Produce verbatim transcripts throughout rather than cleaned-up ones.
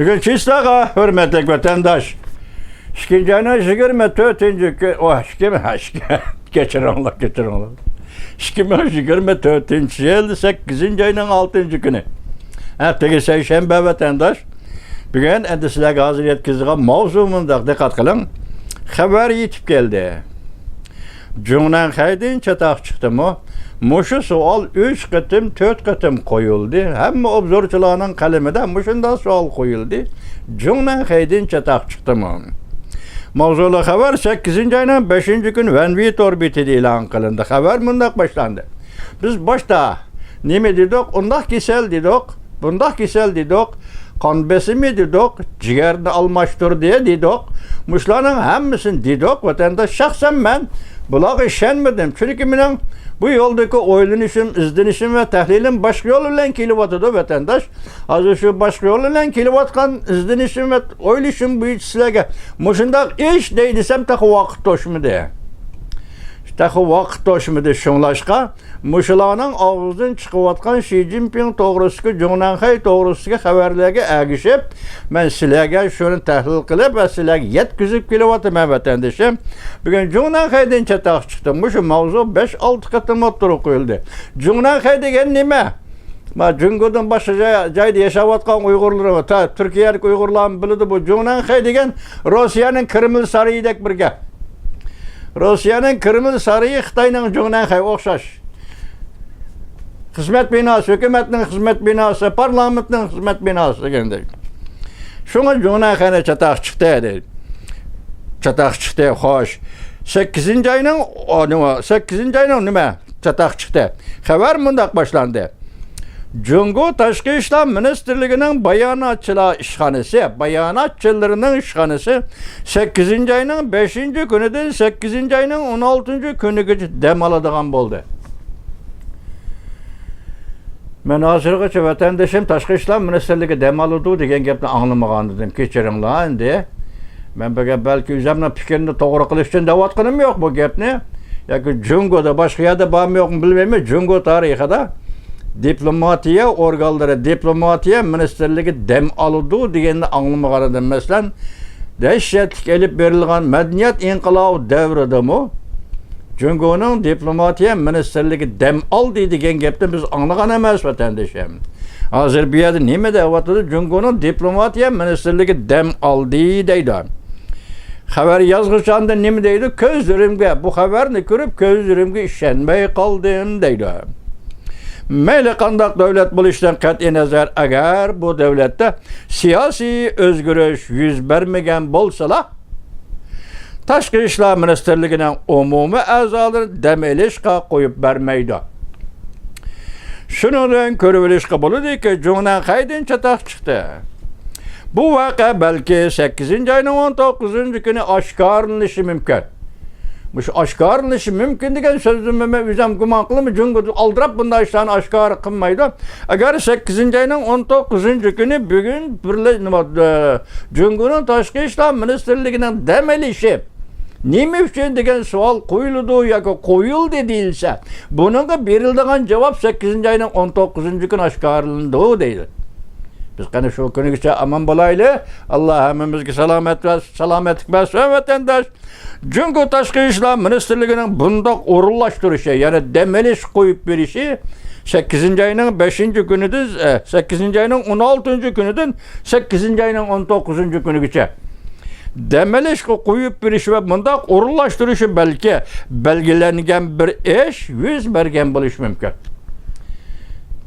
بۈگۈن چىسلاغا، ھۆرمەتلىك ۋەتەنداش، ئىككىنچى ئاينىڭ يىگىرمە تۆتىنچى كۈ-، ئوھ، ئىككى مىڭ، ئىككى، كەچۈرۈڭلار، كەچۈرۈڭلار. ئىككى مىڭ يىگىرمە تۆتىنچى يىل سەككىزىنچى ئاينىڭ ئالتىنچى كۈنى. ھەپتىگە سەيشەنبە، ۋەتەنداش. بۈگۈن ئەمدى سىلەرگە ھازىر يەتكۈزىدىغان ماۋزۇ مۇنداق، دىققەت قىلىڭ. خەۋەر يېتىپ كەلدى. جۇڭنەنخەيدىن چاتاق چىقتىمۇ؟ مۇشۇ سوئال ئۈچ قېتىم، تۆت قېتىم قويۇلدى. ھەممە ئوبزورچىلارنىڭ قەلىمىدە مۇشۇنداق سوئال قويۇلدى. جۇڭنەنخەيدىن چاتاق چىقتىمۇ؟ ماۋزۇلۇق خەۋەر سەككىزىنچى ئاينىڭ بەشىنچى كۈنى ۋەنۋى تور بېتىدە ئېلان قىلىندى. خەۋەر مۇنداق باشلاندى. بىز باشتا نېمە دېدۇق؟ ئۇنداق كېسەل دېدۇق، بۇنداق كېسەل دېدۇق، قان بېسىمى دېدۇق، جىگەرنى ئالماشتۇردى دېدۇق. مۇشۇلارنىڭ ھەممىسىنى دېدۇق، ۋەتەنداش. شەخسەن مەن بۇلارغا ئىشەنمىدىم. چۈنكى مېنىڭ بۇ يولدىكى ئويلىنىشىم، ئىزدىنىشىم ۋە تەھلىلىم باشقا يول بىلەن كېلىۋاتىدۇ، ۋەتەنداش. ھازىر شۇ باشقا يول بىلەن كېلىۋاتقان ئىزدىنىشىم ۋە ئويلىشىم بويىچە سىلەرگە مۇشۇنداق ئىش دەي دېسەم، تېخى ۋاقىت توشمىدى. تېخى ۋاقىت توشمىدى. شۇڭلاشقا، مۇشۇلارنىڭ ئاغزىدىن چىقىۋاتقان شى جىنپىڭ توغرىسىدىكى، جۇڭنەنخەي توغرىسىدىكى خەۋەرلەرگە ئەگىشىپ، مەن سىلەرگە شۇنى تەھلىل قىلىپ ۋە سىلەرگە يەتكۈزۈپ كېلىۋاتىمەن، ۋەتەندىشىم. بۈگۈن جۇڭنەنخەيدىن چاتاق چىقتى. مۇشۇ ماۋزۇ بەش-ئالتە قېتىم ئوتتۇرىغا قويۇلدى. جۇڭنەنخەي دېگەن نېمە؟ ما جۇڭگودىن باشقا جاي-، جايدا ياشاۋاتقان ئۇيغۇرلىرىمۇ، تا تۈركىيەدىكى ئۇيغۇرلارمۇ بىلىدۇ، بۇ جۇڭنەنخەي دېگەن روسىيەنىڭ كرېمل سارىيىدەك بىر گەپ. روسىيەنىڭ كرېمل سارىيى خىتاينىڭ جۇڭنەنخەي ئوخشاش. خىزمەت بىناسى، ھۆكۈمەتنىڭ خىزمەت بىناسى، پارلامېنتنىڭ خىزمەت بىناسى دېگەندەك. شۇڭا جۇڭنەنخەينى چاتاق چىقتى دەيدۇ. چاتاق چىقتى، خوش. سەككىزىنچى ئاينىڭ، ئو، نېمە، سەككىزىنچى ئاينىڭ نېمە؟ چاتاق چىقتى. خەۋەر مۇنداق باشلاندى. جۇڭگو تاشقى ئىشلار مىنىستىرلىكىنىڭ باياناتچىلار ئىشخانىسى، باياناتچىلىرىنىڭ ئىشخانىسى سەككىزىنچى ئاينىڭ بەشىنچى كۈنىدىن سەككىزىنچى ئاينىڭ ئون ئالتىنچى كۈنىگىچە دەم ئالىدىغان بولدى. مەن ھازىرغىچە ۋەتەندىشىم تاشقى ئىشلار مىنىستىرلىكى دەم ئالىدۇ دېگەن گەپنى ئاڭلىمىغان ئىدىم. كەچۈرۈڭلار ئەمدى. مەن بۇ گەپ بەلكى ئۆزۈمنىڭ پىكرىنى توغرا قىلىش ئۈچۈن دەۋاتقىنىم يوق بۇ گەپنى. ياكى جۇڭگودا، باشقا يەردە بارمۇ يوقمۇ بىلمەيمەن. جۇڭگو تارىخىدا دىپلوماتىيە ئورگانلىرى، دىپلوماتىيە مىنىستىرلىكى دەم ئالىدۇ دېگەننى ئاڭلىمىغان ئىدىم. مەسىلەن، دەھشەتلىك ئېلىپ بېرىلغان مەدەنىيەت ئىنقىلابى دەۋرىدىمۇ جۇڭگونىڭ دىپلوماتىيە مىنىستىرلىكى دەم ئالدى دېگەن گەپنى بىز ئاڭلىغان ئەمەس، ۋەتەندىشىم. ھازىر بۇ يەردە نېمە دەۋاتىدۇ؟ جۇڭگونىڭ دىپلوماتىيە مىنىستىرلىكى دەم ئالدى دەيدۇ. خەۋەر يازغۇچى ئاندىن نېمە دەيدۇ؟ كۆزلىرىمگە، بۇ خەۋەرنى كۆرۈپ، كۆزلىرىمگە ئىشەنمەي قالدىم دەيدۇ. مەيلى قانداق دۆلەت بولۇشىدىن قەتئىينەزەر، ئەگەر بۇ دۆلەتتە سىياسىي ئۆزگىرىش يۈز بەرمىگەن بولسىلا، تاشقى ئىشلار مىنىستىرلىكىنىڭ ئومۇمىي ئەزالىرى دەم ئېلىشقا قويۇپ بەرمەيدۇ. شۇنىڭدىن كۆرۈۋېلىشقا بولىدۇكى، جۇڭنەنخەيدىن چاتاق چىقتى. بۇ ۋەقە بەلكى سەككىزىنچى ئاينىڭ ئون توققۇزىنچى كۈنى ئاشكارىلىنىشى مۇمكىن. مۇشۇ ئاشكارىلىنىشى مۇمكىن دېگەن سۆزدىن مەن ئۆزۈم گۇمان قىلىمەن، جۇڭگو ئالدىراپ بۇنداق ئىشلارنى ئاشكارا قىلمايدۇ. ئەگەر سەككىزىنچى ئاينىڭ ئون توققۇزىنچى كۈنى بۈگۈن بىرلە-، نېمە، ئە، جۇڭگونىڭ تاشقى ئىشلار مىنىستىرلىكىنىڭ دەم ئېلىشى نېمە ئۈچۈن دېگەن سوئال قويۇلىدۇ ياكى قويۇلدى دېيىلسە، بۇنىڭغا بېرىلىدىغان جاۋاب سەككىزىنچى ئاينىڭ ئون توققۇزىنچى كۈنى ئاشكارىلىنىدۇ دەيدۇ. بىز قېنى شۇ كۈنىگىچە ئامان بولايلى. ئاللا ھەممىمىزگە سالامەت ۋە سالامەتلىك بەرسۇن، ۋەتەنداش. جۇڭگو تاشقى ئىشلار مىنىستىرلىكىنىڭ بۇنداق ئورۇنلاشتۇرۇشى، يەنى دەم ئېلىش قويۇپ بېرىشى سەككىزىنچى ئاينىڭ بەشىنچى كۈنىدىن، ئە، سەككىزىنچى ئاينىڭ ئون ئالتىنچى كۈنىدىن سەككىزىنچى ئاينىڭ ئون توققۇزىنچى كۈنىگىچە دەم ئېلىشقا قويۇپ بېرىشى ۋە مۇنداق ئورۇنلاشتۇرۇشى بەلكى بەلگىلەنگەن بىر ئىش يۈز بەرگەن بولۇشى مۇمكىن.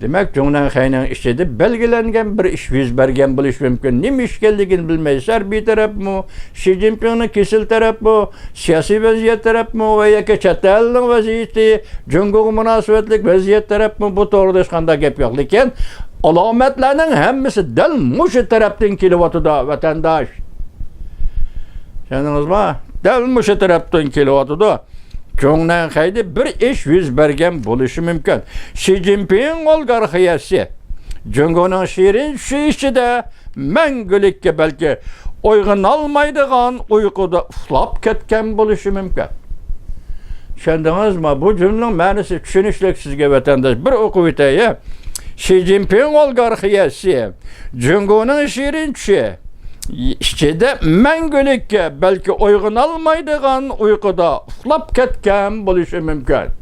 دېمەك، جۇڭنەنخەينىڭ ئىچىدە بەلگىلەنگەن بىر ئىش يۈز بەرگەن بولۇشى مۇمكىن. نېمە ئىش ئىكەنلىكىنى بىلمەيسىز. ھەربىي تەرەپمۇ، شى جىنپىڭنىڭ كېسىلى تەرەپمۇ، سىياسىي ۋەزىيەت تەرەپمۇ ۋە ياكى چەت ئەلنىڭ ۋەزىيىتى، جۇڭگوغا مۇناسىۋەتلىك ۋەزىيەت تەرەپمۇ، بۇ توغرىدا ھېچقانداق گەپ يوق. لېكىن ئالامەتلەرنىڭ ھەممىسى دەل مۇشۇ تەرەپتىن كېلىۋاتىدۇ، ۋەتەنداش. چۈشەندىڭىزمۇ؟ دەل مۇشۇ تەرەپتىن كېلىۋاتىدۇ. جۇڭنەنخەيدە بىر ئىش يۈز بەرگەن بولۇشى مۇمكىن. شى جىنپىڭ ئولىگارخىيەسى جۇڭگونىڭ شېرىن چۈشى ئىچىدە مەڭگۈلۈككە بەلكى ئويغىنالمايدىغان ئۇيقۇدا ئۇخلاپ كەتكەن بولۇشى مۇمكىن. چۈشەندىڭىزمۇ؟ بۇ جۈملىنىڭ مەنىسى چۈشىنىشلىك سىزگە، ۋەتەنداش. بىر ئوقۇۋېتەي. شى جىنپىڭ ئولىگارخىيەسى جۇڭگونىڭ شېرىن چۈشى ئىچىدە مەڭگۈلۈككە، بەلكى ئويغىنالمايدىغان ئۇيقۇدا ئۇخلاپ كەتكەن بولۇشى مۇمكىن.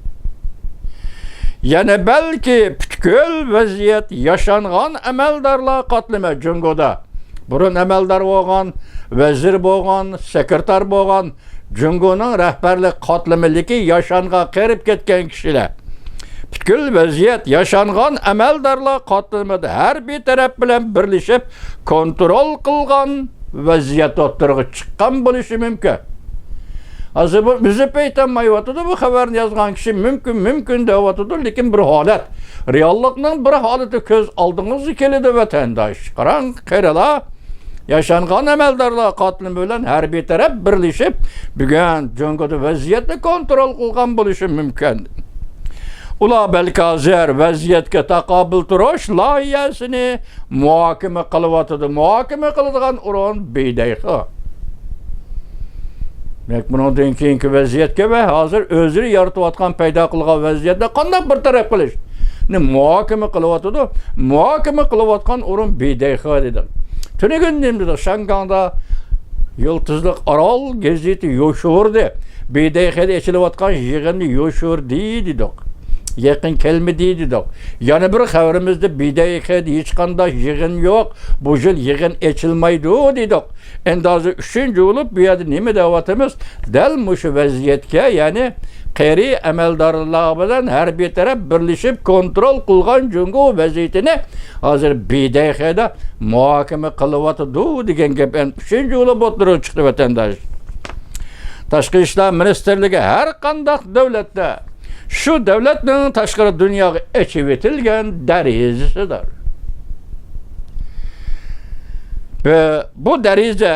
يەنە بەلكى پۈتكۈل ۋەزىيەت ياشانغان ئەمەلدارلار قاتلىمى جۇڭگودا بۇرۇن ئەمەلدار بولغان، ۋەزىر بولغان، سېكرېتار بولغان، جۇڭگونىڭ رەھبەرلىك قاتلىمىدىكى ياشانغان قېرىپ كەتكەن كىشىلەر، پۈتكۈل ۋەزىيەت ياشانغان ئەمەلدارلار قاتلىمىدا ھەر بىر تەرەپ بىلەن بىرلىشىپ كونترول قىلغان ۋەزىيەت ئوتتۇرىغا چىققان بولۇشى مۇمكىن. ھازىر بۇ ئۆزى پېيتالمايۋاتىدۇ، بۇ خەۋەرنى يازغان كىشى مۇمكىن، مۇمكىن دەۋاتىدۇ، لېكىن بىر ھالەت، رېئاللىقنىڭ بىر ھالىتى كۆز ئالدىڭىزغا كېلىدۇ، ۋەتەنداش. قاراڭ، قېرىلار، ياشانغان ئەمەلدارلار قاتلىمى بىلەن ھەربىي تەرەپ بىرلىشىپ، بۈگۈن جۇڭگودا ۋەزىيەتنى كونترول قىلغان بولۇشى مۇمكىن. ئۇلار بەلكى ھازىر ۋەزىيەتكە تاقابىل تۇرۇش لايىھەسىنى مۇھاكىمە قىلىۋاتىدۇ. مۇھاكىمە قىلىدىغان ئورۇن بىدەيخې. دېمەك، بۇنىڭدىن كېيىنكى ۋەزىيەتكە ۋە ھازىر ئۆزلىرى يارىتىۋاتقان، پەيدا قىلغان ۋەزىيەتنى قانداق بىر تەرەپ قىلىشنى مۇھاكىمە قىلىۋاتىدۇ. مۇھاكىمە قىلىۋاتقان ئورۇن بىدەيخې دېدۇق. تۈنۈگۈن نېمە دېدۇق؟ شياڭگاڭدا يۇلتۇزلۇق ئارال گېزىتى يوشۇردى. بىدەيخېدە ئېچىلىۋاتقان يىغىننى يوشۇردى دېدۇق. يېقىن كەلمىدى دېدۇق. يەنە بىر خەۋىرىمىزدە بىدەيخېدە ھېچقانداق يىغىن يوق. بۇ يىل يىغىن ئېچىلمايدۇ دېدۇق. ئەمدى ھازىر ئۈچىنچى بولۇپ بۇ يەردە نېمە دەۋاتىمىز؟ دەل مۇشۇ ۋەزىيەتكە، يەنى قېرى ئەمەلدارلار بىلەن ھەربىي تەرەپ بىرلىشىپ كونترول قىلغان جۇڭگو ۋەزىيىتىنى ھازىر بىدەيخېدە مۇھاكىمە قىلىۋاتىدۇ دېگەن گەپ ئەمدى ئۈچىنچى بولۇپ ئوتتۇرىغا چىقتى، ۋەتەنداش. تاشقى ئىشلار مىنىستىرلىكى ھەر قانداق دۆلەتتە شۇ دۆلەتنىڭ تاشقىرى دۇنياغا ئېچىۋېتىلگەن دەرىزىسىدۇر. بۇ، بۇ دەرىزە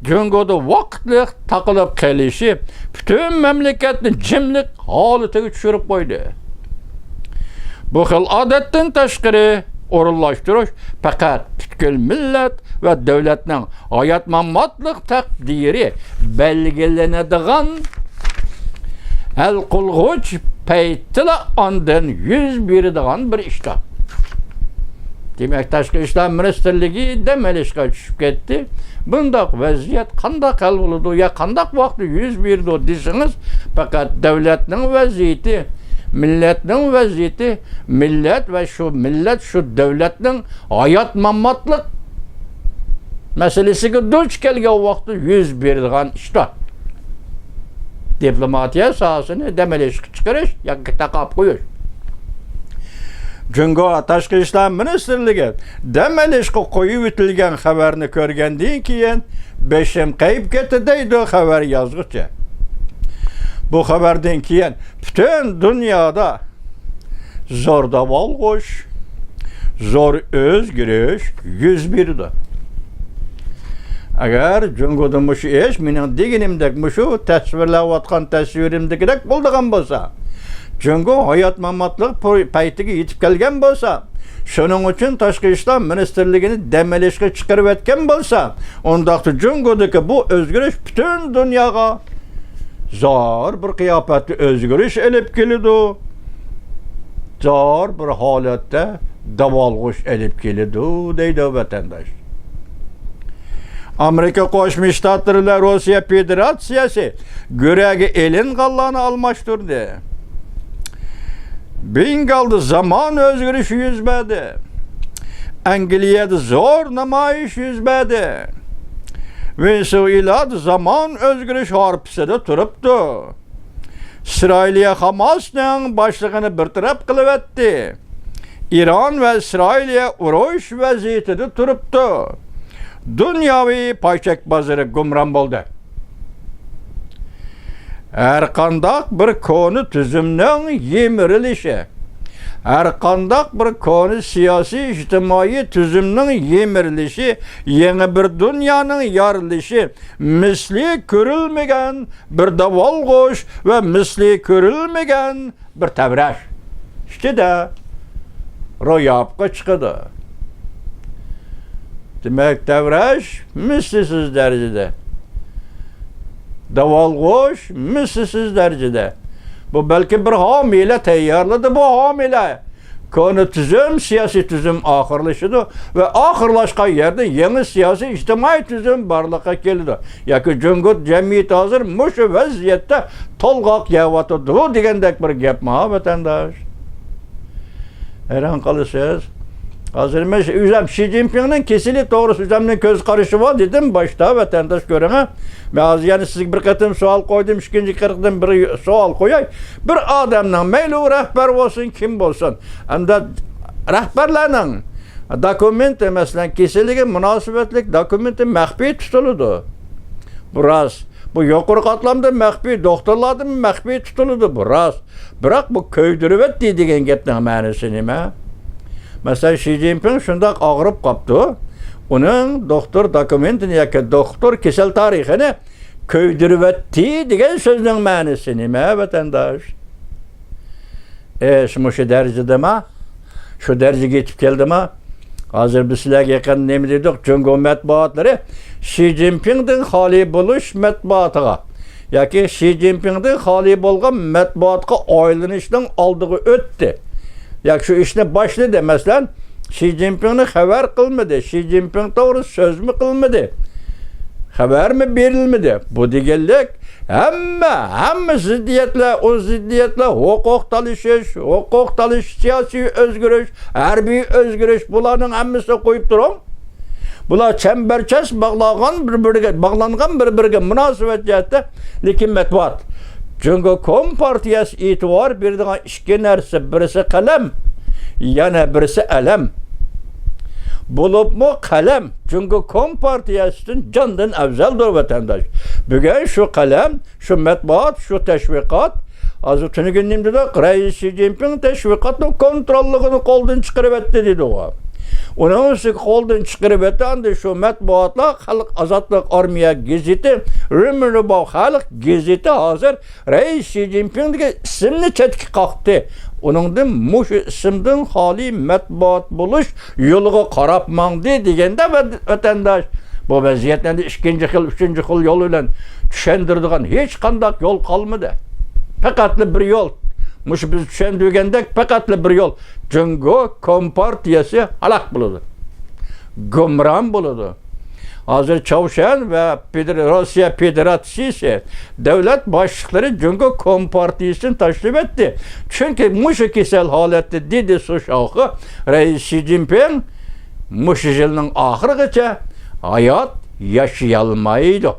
جۇڭگودا ۋاقىتلىق تاقىلىپ قېلىشى پۈتۈن مەملىكەتنى جىملىق ھالىتىگە چۈشۈرۈپ قويدى. بۇ خىل ئادەتتىن تاشقىرى ئورۇنلاشتۇرۇش پەقەت پۈتكۈل مىللەت ۋە دۆلەتنىڭ ھايات-ماماتلىق تەقدىرى بەلگىلىنىدىغان ھەل قىلغۇچ پەيتتىلا ئاندىن يۈز بېرىدىغان بىر ئىشتۇر. دېمەك، تاشقى ئىشلار مىنىستىرلىكى دەم ئېلىشقا چۈشۈپ كەتتى. بۇنداق ۋەزىيەت قانداق ھەل بولىدۇ يا قانداق ۋاقىتتا يۈز بېرىدۇ دېسىڭىز، پەقەت دۆلەتنىڭ ۋەزىيىتى، مىللەتنىڭ ۋەزىيىتى، مىللەت ۋە شۇ مىللەت، شۇ دۆلەتنىڭ ھايات-ماماتلىق مەسىلىسىگە دۇچ كەلگەن ۋاقىتتا يۈز بېرىدىغان ئىشتۇر. دىپلوماتىيە ساھەسىنى دەم ئېلىشقا چىقىرىش ياكى تاقاپ قويۇش. جۇڭگو تاشقى ئىشلار مىنىستىرلىكى دەم ئېلىشقا قويۇۋېتىلگەن خەۋەرنى كۆرگەندىن كېيىن، بېشىم قېيىپ كەتتى، دەيدۇ خەۋەر يازغۇچى. بۇ خەۋەردىن كېيىن پۈتۈن دۇنيادا زور داۋالغۇش، زور ئۆزگىرىش يۈز بېرىدۇ. ئەگەر جۇڭگودا مۇشۇ ئىش مېنىڭ دېگىنىمدەك، مۇشۇ تەسۋىرلەۋاتقان تەسۋىرىمدىكىدەك بولىدىغان بولسا، جۇڭگو ھايات-ماماتلىق پو-، پەيتىگە يېتىپ كەلگەن بولسا، شۇنىڭ ئۈچۈن تاشقى ئىشلار مىنىستىرلىكىنى دەم ئېلىشقا چىقىرىۋەتكەن بولسا، ئۇنداقتا جۇڭگودىكى بۇ ئۆزگىرىش پۈتۈن دۇنياغا زور بىر قىياپەتتە ئۆزگىرىش ئېلىپ كېلىدۇ، زور بىر ھالەتتە داۋالغۇش ئېلىپ كېلىدۇ، دەيدۇ ۋەتەنداش. ئامېرىكا قوشما شتاتلىرى بىلەن روسىيە فېدېراتسىيەسى گۆرەگە ئېلىنغانلارنى ئالماشتۇردى. بېنگالدا زامان ئۆزگىرىشى يۈز بەردى. ئەنگلىيەدە زور نامايىش يۈز بەردى. ۋېنېسۇېلادا زامان ئۆزگىرىش ھارپىسىدا تۇرۇپتۇ. ئىسرائىلىيە خاماسنىڭ باشلىقىنى بىر تەرەپ قىلىۋەتتى. ئىران ۋە ئىسرائىلىيە ئۇرۇش ۋەزىيىتىدە تۇرۇپتۇ. دۇنياۋى پايچەك بازىرى گۇمران بولدى. ھەر قانداق بىر كونا تۈزۈمنىڭ يىمىرىلىشى، ھەر قانداق بىر كونا سىياسىي ئىجتىمائىي تۈزۈمنىڭ يىمىرىلىشى، يېڭى بىر دۇنيانىڭ يارىلىشى، مىسلى كۆرۈلمىگەن بىر داۋالغۇش ۋە مىسلى كۆرۈلمىگەن بىر تەۋرەش ئىچىدە روياپقا چىقىدۇ. دېمەك، تەۋرەش مىسلىسىز دەرىجىدە، داۋالغۇش مىسلىسىز دەرىجىدە. بۇ بەلكى بىر ھامىلە تەييارلىدى، بۇ ھامىلە كونا تۈزۈم، سىياسىي تۈزۈم ئاخىرلىشىدۇ ۋە ئاخىرلاشقان يەردە يېڭى سىياسىي، ئىجتىمائىي تۈزۈم بارلىققا كېلىدۇ. ياكى جۇڭگو جەمئىيىتى ھازىر مۇشۇ ۋەزىيەتتە تولغاق يەۋاتىدۇ دېگەندەك بىر گەپمۇ، ۋەتەنداش. ھەيران قالىسىز. ھازىر مەن شى-، ئۆزۈم شى جىنپىڭنىڭ كېسىلى توغرىسىدا ئۆزۈمنىڭ كۆز قارىشى بار دېدىم باشتا، ۋەتەنداش، كۆرۈڭە. مەن ھازىر يەنە سىزگە بىر قېتىم سوئال قويدۇم، ئىككىنچى قېتىم بىر سوئال قوياي. بىر ئادەمنىڭ، مەيلى ئۇ رەھبەر بولسۇن، كىم بولسۇن، ئەمدى رەھبەرلەرنىڭ دوكۇمېنتى، مەسىلەن، كېسەللىكى مۇناسىۋەتلىك دوكۇمېنتى مەخپىي تۇتۇلىدۇ. بۇ راست. بۇ يۇقىرى قاتلامدا مەخپىي، دوختۇرلاردىن مەخپىي تۇتۇلىدۇ، بۇ راست. بىراق بۇ كۆيدۈرۈۋەتتى دېگەن گەپنىڭ مەنىسى نېمە؟ مەسىلەن، شى جىنپىڭ شۇنداق ئاغرىپ قاپتۇ، ئۇنىڭ دوختۇر دوكۇمېنتىنى ياكى دوختۇر كېسەل تارىخىنى كۆيدۈرۈۋەتتى دېگەن سۆزنىڭ مەنىسى نېمە، ۋەتەنداش؟ ئىش مۇشۇ دەرىجىدىما؟ شۇ دەرىجىگە يېتىپ كەلدىما؟ ھازىر بىز سىلەرگە يېقىندا نېمە دېدۇق؟ جۇڭگو مەتبۇئاتلىرى شى جىنپىڭدىن خالىي بولۇش مەتبۇئاتىغا ياكى شى جىنپىڭدىن خالىي بولغان مەتبۇئاتقا ئايلىنىشنىڭ ئالدىغا ئۆتتى. ياكى شۇ ئىشنى باشلىدى. مەسىلەن، شى جىنپىڭنى خەۋەر قىلمىدى. شى جىنپىڭ توغرىسىدا سۆزمۇ قىلمىدى. خەۋەرمۇ بېرىلمىدى. بۇ دېگەنلىك، ھەممە، ھەممە زىددىيەتلەر، ئۇ زىددىيەتلەر ھوقۇق تالىشىش، ھوقۇق تالىشىش، سىياسىي ئۆزگىرىش، ھەربىي ئۆزگىرىش، بۇلارنىڭ ھەممىسىنى قويۇپ تۇرۇڭ. بۇلار چەمبەرچاس باغلانغان بىر-بىرىگە، باغلانغان بىر-بىرىگە مۇناسىۋەت جەھەتتە، لېكىن مەتبۇئات. جۇڭگو كومپارتىيەسى ئېتىبار بېرىدىغان ئىككى نەرسە، بىرسى قەلەم، يەنە بىرسى ئەلەم. بولۇپمۇ قەلەم جۇڭگو كومپارتىيەسىدىن جاندىن ئەۋزەلدۇر، ۋەتەنداش. بۈگۈن شۇ قەلەم، شۇ مەتبۇئات، شۇ تەشۋىقات، ھازىر تۈنۈگۈن نېمە دېدۇق؟ رەئىس شى جىنپىڭ تەشۋىقاتنىڭ كونتروللۇقىنى قولدىن چىقىرىۋەتتى دېدىغۇ. ئۇنىڭ ئۈستىگە قولدىن چىقىرىۋەتتى، ئەمدى شۇ مەتبۇئاتلار، خەلق ئازادلىق ئارمىيە گېزىتى، رېنمىنباۋ خەلق گېزىتى ھازىر رەئىس شى جىنپىڭدىكى ئىسىمنى چەتكە قاقتى. ئۇنىڭدىن مۇشۇ ئىسىمدىن خالىي مەتبۇئات بولۇش يولىغا قاراپ ماڭدى دېگەندە، ۋە-، ۋەتەنداش، بۇ ۋەزىيەتنى ئەمدى ئىككىنچى خىل، ئۈچىنچى خىل يول بىلەن چۈشەندۈرىدىغان ھېچقانداق يول قالمىدى. پەقەتلا بىر يول. مۇشۇ بىز چۈشەندۈرگەندەك پەقەتلا بىر يول. جۇڭگو كومپارتىيەسى ھالاك بولىدۇ. گۇمران بولىدۇ. ھازىر چاۋشيەن ۋە فېدېر-، روسىيە فېدېراتسىيىسى دۆلەت باشلىقلىرى جۇڭگو كومپارتىيىسىنى تاشلىۋەتتى. چۈنكى مۇشۇ كېسەل ھالەتتە دېدى سۇ شاۋخې، رەئىس شى جىنپىڭ مۇشۇ يىلنىڭ ئاخىرىغىچە ھايات ياشىيالمايدۇ.